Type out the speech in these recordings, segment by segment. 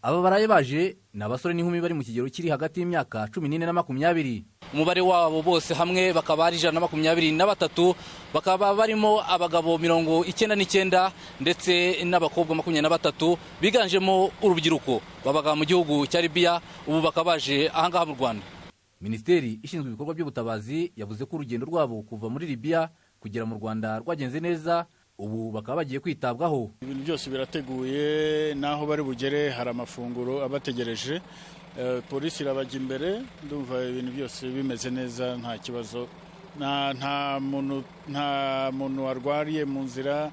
Aba baraye baje ni abasore n'inkumi bari mu kigero kiri hagati y'imyaka 14 na 20. Umubare wabo bose hamwe bakaba ari 123, bakaba barimo abagabo 99 ndetse n'abakobwa 23 biganjemo urubyiruko babaga mu gihugu cya Libya, ubu bakaba baje ahangaha mu Rwanda. Minisiteri ishinzwe ibikorwa by'ubutabazi yavuze ko urugendo rwabo kuva muri Libya kugera mu Rwanda rwagenze neza, ubu bakaba bagiye kwitabwaho. Ibintu byose birateguye, naho bari bugere hari amafunguro abategereje, polisi irabajya imbere, ndumva ibintu byose bimeze neza, nta kibazo, nta muntu warwariye mu nzira,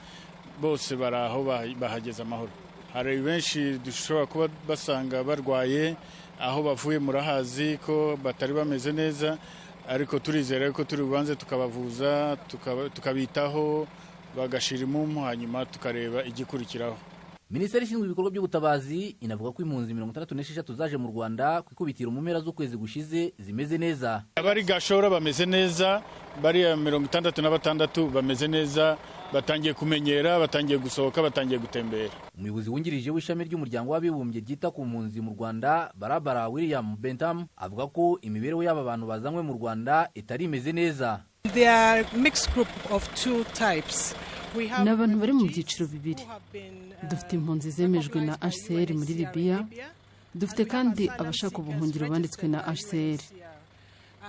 bose bari aho bahageze amahoro. Hari benshi dushobora kuba basanga barwaye, aho bavuye murahazi ko batari bameze neza, ariko turizera ko turi bubanze tukabavuza, tukabitaho, bagashira impumu, hanyuma tukareba igikurikiraho. Minisiteri ishinzwe ibikorwa by'ubutabazi inavuga ko impunzi 66 zaje mu Rwanda ku ikubitiro mu mpera z'ukwezi gushize zimeze neza. Abari Gashora bameze neza, bariya 66 bameze neza, batangiye kumenyera, batangiye gusohoka, batangiye gutembera. Umuyobozi wungirije w'ishami ry'umuryango w'abibumbye ryita ku mpunzi mu Rwanda, Barbara William Bentham, avuga ko imibereho y'aba bantu bazanywe mu Rwanda itari imeze neza. They are mixed group of two types. Ni abantu bari mu byiciro bibiri. Dufite impunzi zemejwe na HCR muri Libya, dufite kandi abashaka ubuhungiro banditswe na HCR.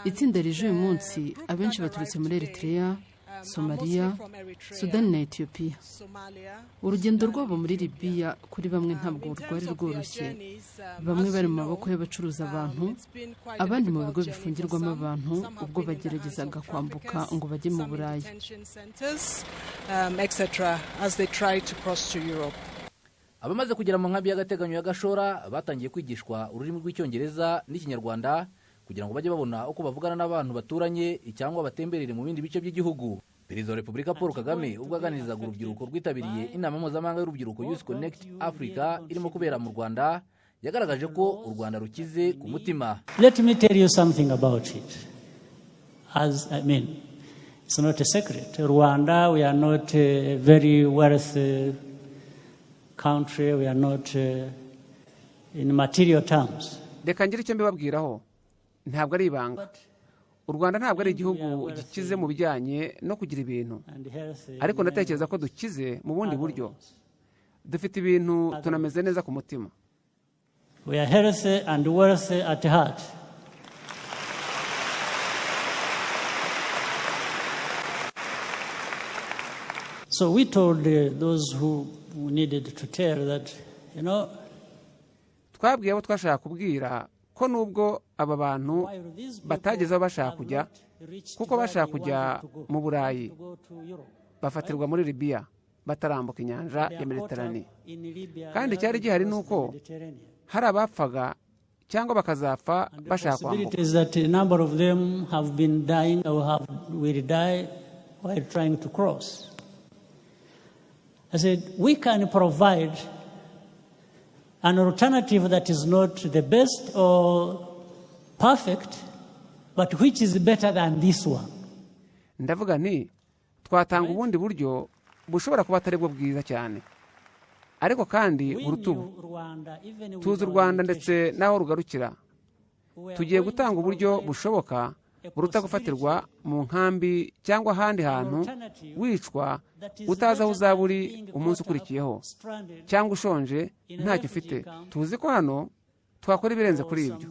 Itsinda rije uyu munsi abenshi baturutse muri Eritrea, Somalia, Sudani na Ethiopia. Urugendo rwabo muri Libya kuri bamwe ntabwo rwari rworoshye, bamwe bari mu maboko y'abacuruza abantu, abandi mu bigo bifungirwamo abantu ubwo bageragezaga kwambuka ngo bajye mu Burayi. Abamaze kugera mu nkambi y'agateganyo ya Gashora batangiye kwigishwa ururimi rw'Icyongereza n'Ikinyarwanda kugira ngo bajye babona uko bavugana n'abantu baturanye cyangwa batemberere mu bindi bice by'igihugu. Perezida wa Repubulika Paul Kagame ubwo aganirizaga urubyiruko rwitabiriye inama mpuzamahanga y'urubyiruko Youth Connect Africa irimo kubera mu Rwanda, yagaragaje ko u Rwanda rukize ku mutima. Let me tell you something about it. As I mean, it's not a secret. Rwanda, we are not a very wealthy country. We are not in material terms. Reka ngire icyo mbibabwiraho, ntabwo ari ibanga. U Rwanda ntabwo ari igihugu gikize mu bijyanye no kugira ibintu, ariko ndatekereza ko dukize mu bundi buryo. Dufite ibintu, tunameze neza ku mutima. We are healthy and wealthy at heart. So we told those who needed to tell that, you know, Twabwiye abo twashaka kubwira ko nubwo aba bantu batageze aho bashaka kujya, kuko bashaka kujya mu Burayi, bafatirwa muri Libiya batarambuka inyanja ya Mediterane, kandi icyari gihari ni uko hari abapfaga cyangwa bakazapfa bashaka kwambuka. Possibilities that a number of them have been dying or will die while trying to cross. I said, we can provide an alternative that is not the best or perfect, but which is better than this one. Ndavuga nti twatanga ubundi buryo bushobora kuba atari bwo bwiza cyane, ariko kandi buruta ubu. Tuzi u Rwanda ndetse n'aho rugarukira. Tugiye gutanga uburyo bushoboka buruta gufatirwa mu nkambi cyangwa ahandi hantu wicwa, utazi aho uzaba uri umunsi ukurikiyeho, cyangwa ushonje ntacyo ufite. Tuzi ko hano twakora ibirenze kuri ibyo.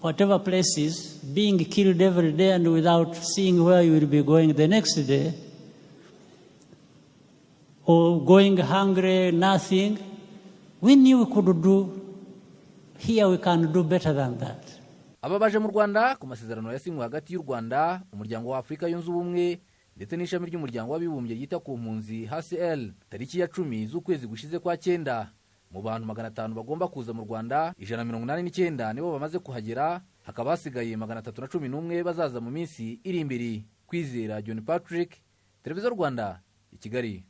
Whatever places, being killed every day and without seeing where you will be going the next day, or going hungry, nothing. We knew we could do, here we can do better than that. Aba baje mu Rwanda ku masezerano yasinywe hagati y'u Rwanda, Umuryango wa Afurika Yunze Ubumwe ndetse n'ishami ry'Umuryango w'Abibumbye ryita ku mpunzi HCR, tariki ya 10 z'ukwezi gushize kwa cyenda. Mu bantu 500 bagomba kuza mu Rwanda, 189 nibo bamaze kuhagera, hakaba hasigaye 311 bazaza mu minsi iri imbere. Kwizera John Patrick, Televiziyo Rwanda, i Kigali.